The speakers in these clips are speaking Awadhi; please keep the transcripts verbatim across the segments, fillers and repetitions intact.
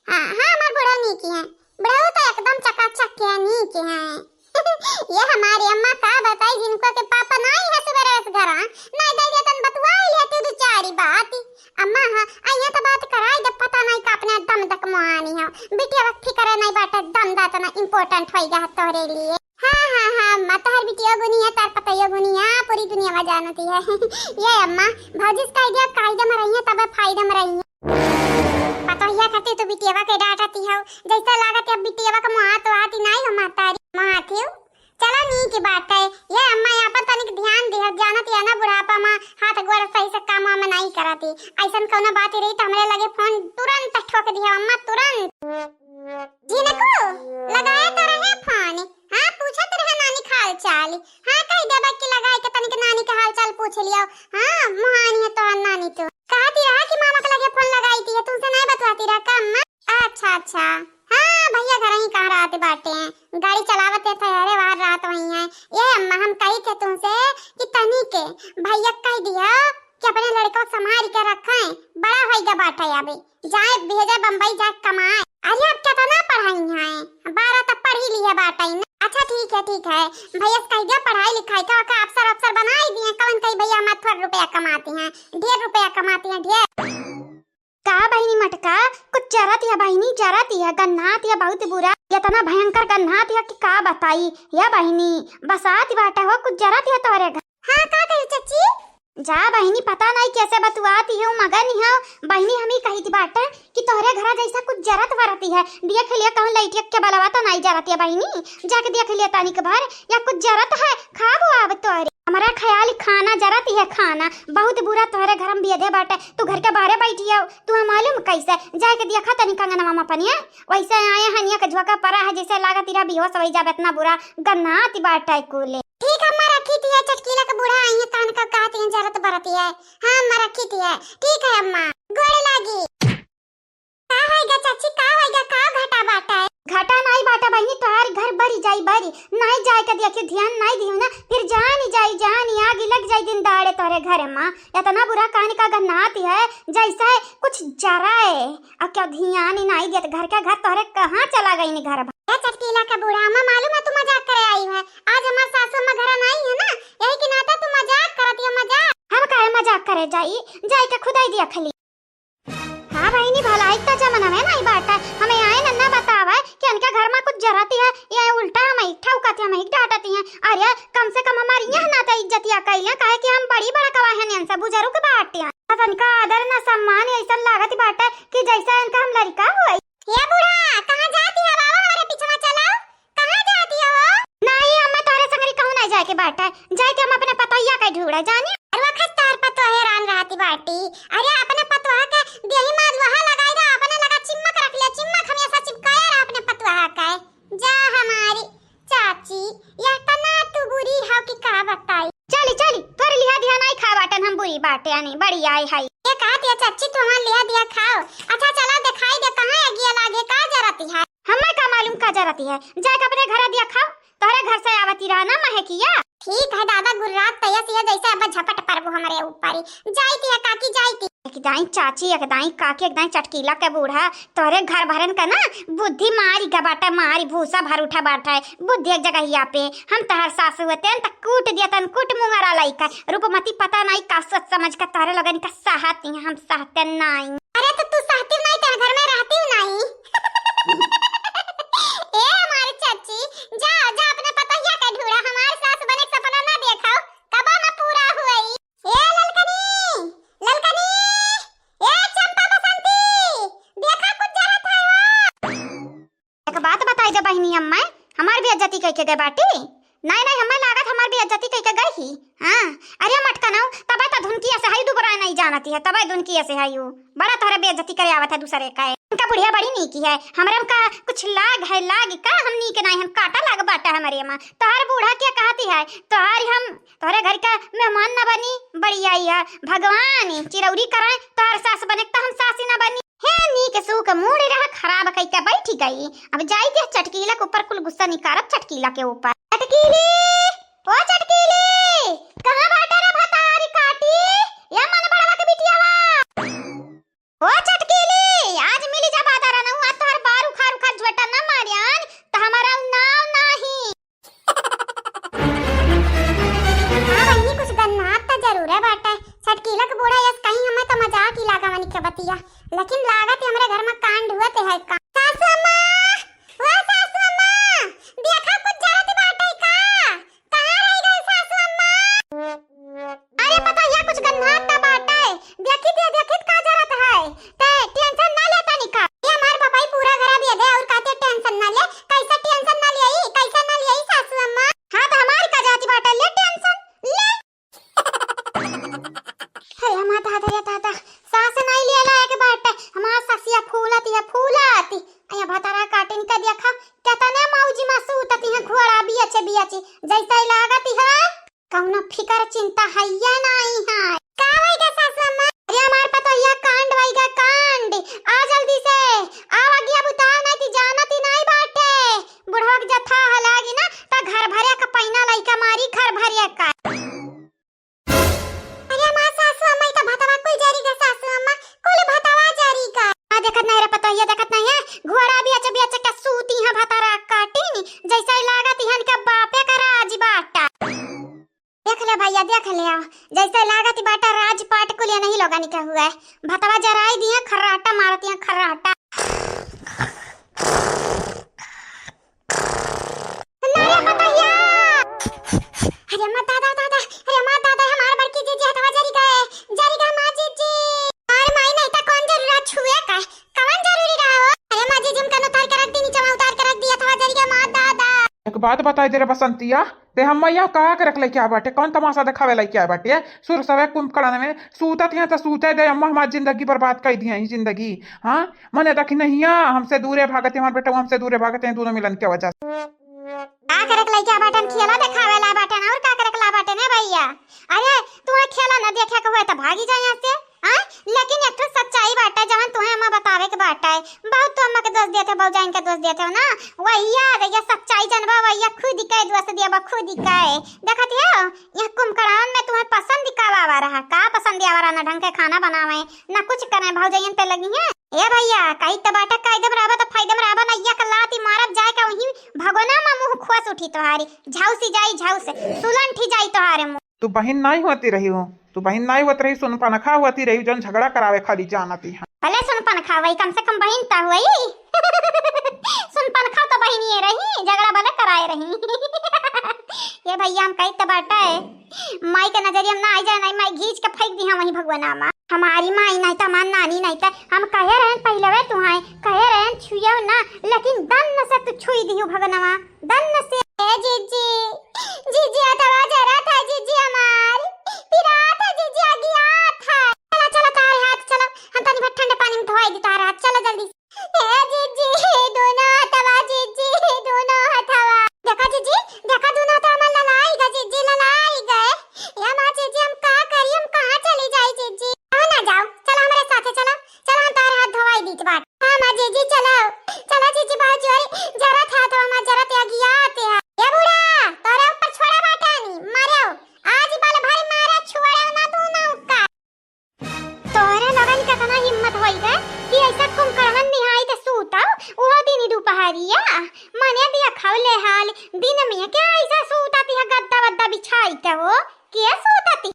हाँ, हाँ, हमार बुढ़ऊ नीक हैं। बुढ़ऊ तो एकदम चकाचक के हैं, नीक हैं। ये हमारी अम्मा का बताई, जिनको के पापा नाई है सुबह रोज घरा, नाई दे देतन बतुआई लेती दो चारी बात। अम्मा, हाँ, आ ये तो बात कराई दे, पता नाई का अपने दम तक मुहानी हो। बिटिया वक्त फिक्र नाई बाटे, दम दा इतना important होई गा तोरे लिए। हाँ, हाँ, हाँ, अम्मा, तोहर बिटिया गुनी है, तार पतैया गुनी है, पूरी दुनिया में जानती है। ये अम्मा, भौजी से कह दिया, कायदे में रहिए, तबे फायदे में रहिए। पतोहिया खातिर तू बिटियावा के डांटती हो, जैसे लागत है बिटियावा का मुहात वात ही नाई हो महतारी, मुहात ही हो। चलो नीक बात है, ये अम्मा यहाँ पर तनिक ध्यान दिया, जानत है ना बुढ़ापा में हाथ गोड़ सही से काम वाम नाई करती। ऐसन कौनो बात ही रही तो हमरे लगे फोन तुरंत ठोक दिया अम्मा, तुरंत। जिनको लगाया तो रहे फोन, हाँ, पूछत रहे नानी का हाल चाल। हाँ, कह देबा कि लगाए के तनिक नानी का हाल चाल पूछ लियो। हाँ, मुहानी है तोहार नानी तो। कहती रहा कि मामा के लगे फोन लगाई थी, तुमसे नहीं बतवाती रहा का अम्मा? अच्छा, अच्छा। हाँ, भैया घर ही कहाँ रहते बाटे हैं, गाड़ी चलावत है, ठहरे बाहर रात वही है। ये अम्मा, हम कही थे तुमसे कि तनी के भैया कह दिया कि अपने लड़का को संभाल के रखें, बड़ा होइगा बाटे अभी। जाए भेजे बम्बई, जाए कमाए। अरे, अब कितना पढ़ाई है? बारह तक पढ़ी ली है बाटई ना। अच्छा, ठीक है, ठीक है। भैया से कह दिया पढ़ाई लिखाई का, का अफसर अफसर बनाई दिए। कौन कही भैया हमारे थोड़ा रुपया कमाती हैं, ढेर रुपया कमाती हैं, ढेर। का बहिनी मटका, कुछ जरत है बहिनी, जरत है, गन्हात है बहुत बुरा। इतना भयंकर गन्हात है कि का बताई। या बहिनी, बसात बाटे हो, कुछ जरत है तोरे घर। हाँ, का कही चच्ची? जा बहिनी, पता नहीं कैसे बतुआती हो, मगन हो। बहिनी, हम ही कही थी बाटे कि तोहरे घरा जैसा कुछ जरत वरती है। देख लिया कहूँ लइटिया के बलवा तो नहीं जरत है बहिनी, जाके देख लिया तनिक भर या कुछ जरत है, खाबो आब तोहरे। हमारा ख्याल खाना जरत है, खाना बहुत बुरा तोहरे घर में बेधे बाटे। तू घर के बाहरे बैठी हो, तू मालूम कैसे? जाके देखा तनिक अंगनवा में पनिया, वैसे आए हनिया के झोंका परा है, जैसे लागत इरा बेहोश होई जाबे, इतना बुरा गन्हात बाटे कुले। ठीक है, अम्मा रखी थी, चटकीला के बूढ़ा आई है, तहन का कहती हैं जरत बरती है। हाँ अम्मा रखी थी है। ठीक है अम्मा, गोड़ लागी। का होइगा चाची, का होइगा, का घाटा बाटा है? घाटा नाई बाटा बहिनी, तोहार घर बरी जाई बरी, नाई जाए के देखियो, ध्यान नाई दियो ना, फिर जानी जाई, जानी आगी लग जाई दिन दाड़े तोहरे घर में। इतना बुरा कान का गन्नात है, जैसे कुछ जरा है। आ क्या ध्यान ही नाई देत, घर का घर तोहरे कहाँ चला गई नी घर भर। ए चटकीला का बूढ़ा, अम्मा मालूम है तू मजाक करे आई है। आज हमार सासू अम्मा घर नाई है ना, यही के नाते तू मजाक करत है, मजाक। हम काहे मजाक करे जाई, जाई के खुदाई दिया खली। हाँ बहिनी, भलाई का जमाना में नाई बाटा, हमें आए नन्ना बतावे कि इनके घर में कुछ जरती है, ये उल्टा हमें ठौकत है, हमें डांटती हैं। अरे कम से कम हमारी यह नाते इज्जतिया कैलिया, काहे कि हम बड़ी बड़ा कवा है इनसे, बुजुर्ग बाटे हैं। बस इनका आदर न सम्मान ऐसा लागत बाटे कि जैसे इनका हम लड़का होई। ये बूढ़ा, कहाँ जाती है बाबा? हमारे पीछे चलाओ, कहाँ जाती हो? नहीं अम्मा, तोहरे संगरी कहूँ नहीं जाए के बाटे, जाए के हम अपने पतोहिया के ढूंढे जानी। अरे वखत तार पतोह हैरान रहती बाटी। अरे अपने पतोह के देही माँ लोहा लगाई रहा, अपने लगा चिम्मक रख लिया, चिम्मक हमेशा चिपकाया रहा अपने पतोह के। जा हमारी चाची, यह तना तू बुरी हो कि का बताई। चली, चली, तोर लिहा दिया नाई खा बाटन हम बुरी बाटे आनी, बड़ी आई हाई। ये कहत या चाची तू हमार लिहा दिया खाओ। अच्छा चला दिखाई दे कहाँ अगिया लागे, का जरती है? हमें का मालूम का जरती है, जाके अपने घर दिया खाओ, तोहरे घर से आवती रहा ना महकिया। ठीक है दादा, गुर्रात तैया सिया जैसे अब झपट परबो हमरे ऊपर ही। जाई थी है काकी, जाई थी। एक दाई चाची, एक दाई काकी, एक दाई चटकीला के बूढ़ा, तोहरे घर भरन का ना बुद्धि मारी गा बाटा, मारी भूसा भर उठा बाटा है, बुद्धि एक जगहिया पे। हम तहर सासु होते हैं त कूट दिया तन कूट मुंगरा लइका। रूपमती पता नहीं का सोच समझ का तोहरे लोगन का सहती हैं, हम सहते नहीं। अरे तो तू सहती नहीं, तेरे घर में रहती नहीं। ए हमारी चाची, जा, जा अपने पतोहिया के ढूंढा, हमारे सास बने के सपना ना देखाओ, कबो ना पूरा हुई। ए ललकनी, ललकनी, ए चंपा बसंती, देखा कुछ जरत है हो। एक बात बताई दे बहिनी अम्मा, हमार बेइज्जती कइके गए बाटी। नहीं, नहीं, हमें लागत हमार बेइज्जती कइके गई ही। हाँ, अरे मटकनऊ, तबे तो धुनकी ऐसे है, दुबरा नहीं जानती है, तबे धुनकी ऐसे है यू। बड़ा तोहरे बेइज्जती करे आवत है दूसरे का। इनका बुढ़िया बड़ी नीकी है, हमरे का कुछ लाग है, लाग का हम नीक नहीं, हम काटा लाग बाटा हमरे माँ। तोहर बूढ़ा क्या कहती है, तोहर हम तोहरे घर का मेहमान न बनी, बड़ी आई है। भगवान चिरौरी कराए, तोहर सास बने त हम सासी न बनी। हे नीक सूक मूड़ रहा खराब कई के बैठी गई। अब जाई दे चटकीला के ऊपर कुल गुस्सा निकारब चटकीला के ऊपर। चटकीली, ओ चटकीली, कहाँ बाटे रे भतारी काटी? या मन बड़वा के बिटियावा। ओ चटकीली, आज मिली जा बादर न हुआ तो है का? सासू अम्मा, ओ सासू अम्मा, देखा कुछ जरत बाटे का? कहाँ रह गई सासू अम्मा? अरे पतोहिया कुछ गन्हात त बाटे, देखी दे, देखी का जरत है, ते tension ना लेता निका। ये हमार बपाई पूरा घरा बेधे और कहते tension ना ले, कैसा tension ना ले आई, कैसा ना ले आई सासू अम्मा? हाँ तो हमारी का जाती बाटे, ले tension, ले। अरे हमार दादा रे दादा, सास नहीं लिया लायक बाटे, हमार ससिया फूलत है, फूलत। अया भतारा काटिन के देखा, केतना मौजी मा सूतत है, घोड़ा बियचे बियचे, जैसे लागत है, कौनो फिकर चिंता है या नहीं है। का होई गे सासू अम्मा? अरे हमार पतोहिया कांड होई गे कांड, आ जल्दी से, आ अगिया बुताओ, नहीं ती जानत ही नहीं बाटे, बुढ़वा के जथा हलागी ना, त घर भरिया का पैना लइका मारी, घर भरिया का। अरे हमार सासू अम्मा, ई त भतवा कुल जरी गा सासू अम्मा, कुल भतवा जरी गा। आ देखत नहीं रे पतोहिया, देखत नहीं है, घोड़ा बियचे बियचे के सूती है भतारा काटिन, जैसे लागत इहन के बापे का राज बाटा। देख ले भैया, देख ले, आओ, जैसे लागत बाटा राज पाट कुल ये नहीं लोगन के हुए, भतवा जराई दिए, खर्राटा मारती है, खर्राटा। ना रे पतोहिया। अरे अम्मा, दादा, दादा, अरे अम्मा, दादा, हमार बड़की जीजी हथवा जरी गए, जरी गए माँ जीजी। अरे माई, नहीं तो कौन जरूरत छुए का, कौन जरूरी रहा हो? अरे माँ जीजी, हम कन उतार के रख दी, नीचे में उतार के रख दी, हथवा जरी गए माँ दादा। एक बात बताई दे रे बसंतिया, ते हम यहाँ का के रख लेके आ बाटे, कौन तमाशा देखावे लेके आ बाटे? सुर सवे कुंभकर्ण में सूतत यहाँ तो सूते दे, अम्मा हमार जिंदगी बर्बाद कर दिया ही जिंदगी। हाँ, मने देखी नहीं है, हमसे दूरे भागत है, हमार बेटा हमसे दूरे भागत है, दोनों मिलन के वजह से। का करक लइका बाटन, खेला देखावे ला बाटन, और का करक ला बाटन है भैया? अरे, तुम्हें खेला न देखे के होए त भागी जाए यहाँ से, हाँ? लेकिन एक ठो सच्चाई बाटे, जवन तुम्हें हमें बतावे के बाटे, बहुत तो अम्मा के दोष देते हो, बहुत जान के दोष देते हो ना, वही याद है, ये सच्चाई जनबा, वही खुद ही कहे दोष दिया बा, खुद ही कहे। देखत हो, यह कुंभकर्णन में तुम्हें पसंद का आवा रहा, का पसंद आवा रहा, ना ढंग के खाना बनावे, ना कुछ करे, भौजैयन पे लगी है। ए भैया, कही त बाटा कायदे में रहबा त फायदे में रहबा, ना एक लाती मारब जाए के वहीं भगोना में मुंह खोस उठी तोहारी, झाउसी जाई झाउस, सुलंठी जाई तोहारे मुंह। तू बहिन नाई होती रही हो, तू बहिन नाई होत रही, सुनपनखा होती रही, जौन झगड़ा करावे खाली जानती है। भले सुनपनखा होई, कम से कम बहिन त होई। सुनपनखा तो बहिनिए रही, झगड़ा भले कराए रही। ये भैया हम कही त बाटा है, माई के नजरिया में ना आई जाए, नहीं माई घींच के फेंक दी हम वहीं भगवाना में। हमारी माई नहीं त हमार नानी नहीं त हम कहे रहन पहले वे तुहाई, कहे रहन छुएव ना, लेकिन दन्न से तू छुई दिहु भगनवा, दन्न से। ए जीजी, जीजी हथवा जरा था जीजी हमार, पिरा था जीजी, अगिया था। चला, चला, तारे हाथ चला, हम तनी भर ठंडे पानी में धोई दी तारे हाथ, चला जल्दी। ए जीजी, दोनों हथवा जीजी, दोनों हथवा। देखा जीजी, देखा दोनों हथवा हमार ललाई गा जीजी, ललाई गए। ए माँ जीजी, हम का करी, हम कहाँ चली जाई जीजी? कहाँ ना जाओ, चला हमरे साथे चला, चला हम तारे हाथ धोवाई दीत बाट। हाँ माँ जीजी चला, चला जीजी बहुत जोरे जरा था तो हमार जरा ते अगिया आते हैं। ए बूढ़ा, तोरे ऊपर छोड़ा बाटानी, मारो, आज बाल भर मारा छोड़ा ना तू ना उक्का। तोहरे लोगन केतना हिम्मत होई गे कि ऐसा कुंभकर्णन निहाई ते सूतव, उहो दिन दुपहरिया। मने दिया खाव ले हाल, दिन में के ऐसा सूतती है गद्दा वद्दा बिछाई ते हो, के सूतती?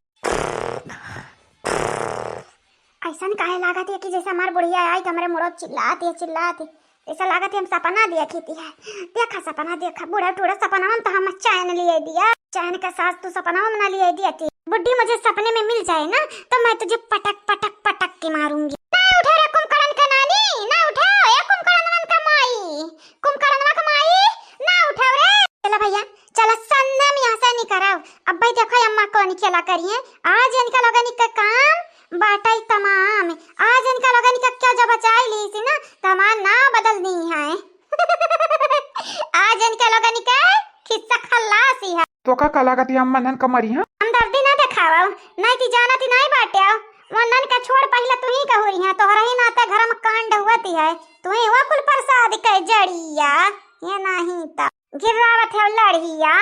ऐसन काहे लागत है कि जैसे हमार बुढ़िया आई तो हमरे मुड़ो चिल्लाती है, चिल्लाती। ऐसा लागत है हम सपना देखी थी है। देखा सपना, देखा, बूढ़ा टूढ़ा सपना में तो हम चैन लिए दिया। चैन का सास तू सपना में ना लिए दिया थी। बुढ़ी मुझे सपने में मिल जाए ना तो मैं तुझे पटक, पटक, पटक के मारूंगी। ना उठे रे कुंभकर्ण का नानी, ना उठे, ए कुंभकर्णन का माई, कुंभकर्णवा का माई, ना उठे रे। चला भैया, चला सन्ना में यहाँ से निकराओ। अब भाई देखो अम्मा कौन खेला करिए। आज इनका लोगन का काम बाटई तमाम। आज इनका लोगन का क्या जब बचाई ली थी ना, तो हमार नाम बदल दी है। आज इनका लोगन का खिस्सा खल्लासी है। तो का, का लागत है अम्मा नन का मरी है? हमदर्दी ना देखावा, नहीं ती जाना ती नहीं बाटे। वो नन का छोड़, पहले तू ही कहू रही है, तोहरा ही नाते घर में कांड हुआ ती है, तू ही वो कुल प्रसाद के जड़िया, ये नहीं ता गिरावत है लड़िया।